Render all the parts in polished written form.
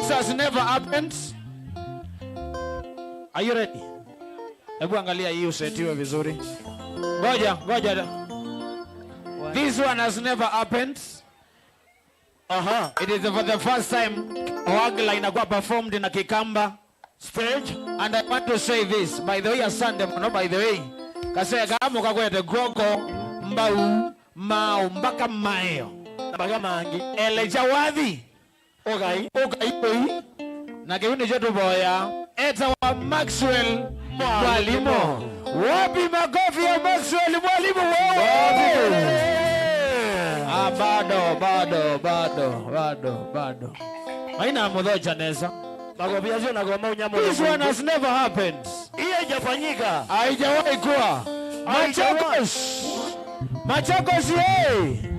This has never happened. Are you ready? Hebu angalia hii usetiwe vizuri. Ngoja, ngoja. This one has never happened. Aha. It is for the first time Ohangla inakuwa performed in a Kikamba stage. And I want to say this, by the way, asante no, by the way. Kasea kamo kakwete goko mbau mau mpaka maeo. Mpaka mangi. Ele jawadhi. Ogai. Ogai oi. Na kiundi chetu boya. Eta wa Maxwell Mwalimu. Wapi makofi ya Maxwell Mwalimu wewe? Ah, bado bado bado bado bado. Maina mudhoja neza. Makofi yasio na goma unyamo. This one has never happened. Hii haijafanyika. Haijawahi kuwa. Machakos. Machakos yeye.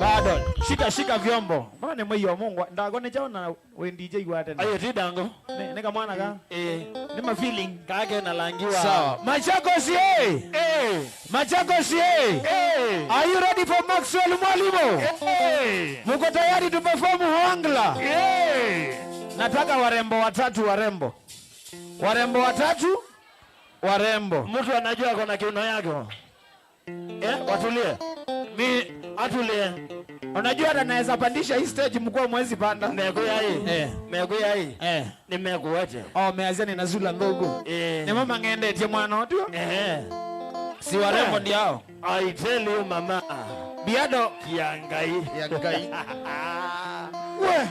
Bado shika shika vyombo. Mbona mwe wa Mungu ndago ne chaona we DJ wa tena. Ayo ti dango. Ne ne mwana ka. Eh. Ni ma feeling kake na langiwa. Sawa. Machakos yeye. Eh. Machakos yeye. Eh. Are you ready for Maxwell Mwalimu? Eh. Muko tayari tu perform Ohangla? Eh. Nataka warembo watatu warembo. Warembo watatu warembo. Mtu anajua kona kiuno yako. Eh, watulie. Mi atulie. Unajua hata naweza pandisha hii stage mkuu mwezi panda. Mego ya hii. Eh. Mego ya hii. Eh. Ni mego waje. Oh, meazia ni nazula ndogo. Eh. Ni mama ngende tie mwana ndio. Eh. Si warembo ndio. I tell you mama. Biado kiangai. Kiangai. We.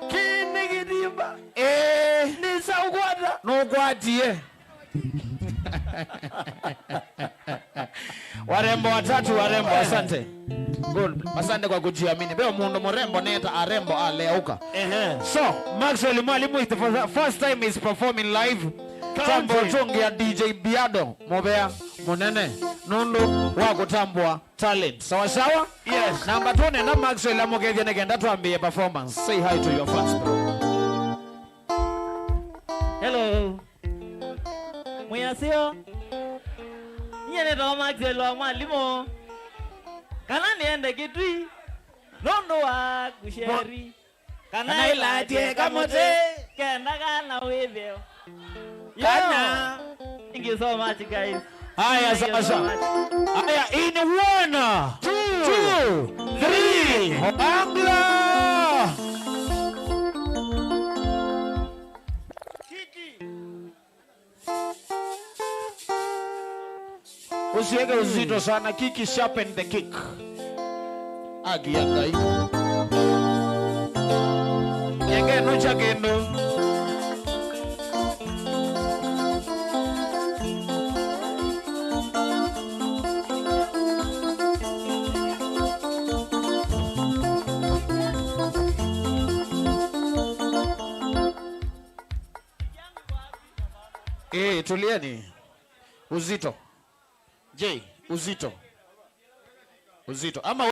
Kinigidimba. Eh, ni saugwada. No gwadie. Warembo watatu warembo, asante. Good. Asante kwa kujiamini. Beo mundo mrembo neta arembo aleuka. So, Maxwell Mwalimu is the first time is performing live. Tambo tungi ya DJ Biado, Mobea, Munene, Nundu, wa kutambua talent. Sawa sawa? Yes. Namba 2 na Maxwell amugethia negenda tuambie performance. Say hi to your fans, bro. Hello. Muyasio. Nyene to Maxwell wa Mwalimu. Kana niende Kitui. Nondo wa kusheri. Kana ilatie kamote. Kenda kana witheo. Kana. Thank you so much, guys. Haya sasa. Haya in 1 2 3. Ohangla. Usiweke uzito sana, kiki sharpen the kick. Agiangai. Yenge no chakendo. Eh, tulieni. Uzito. J, uzito. Uzito. Ama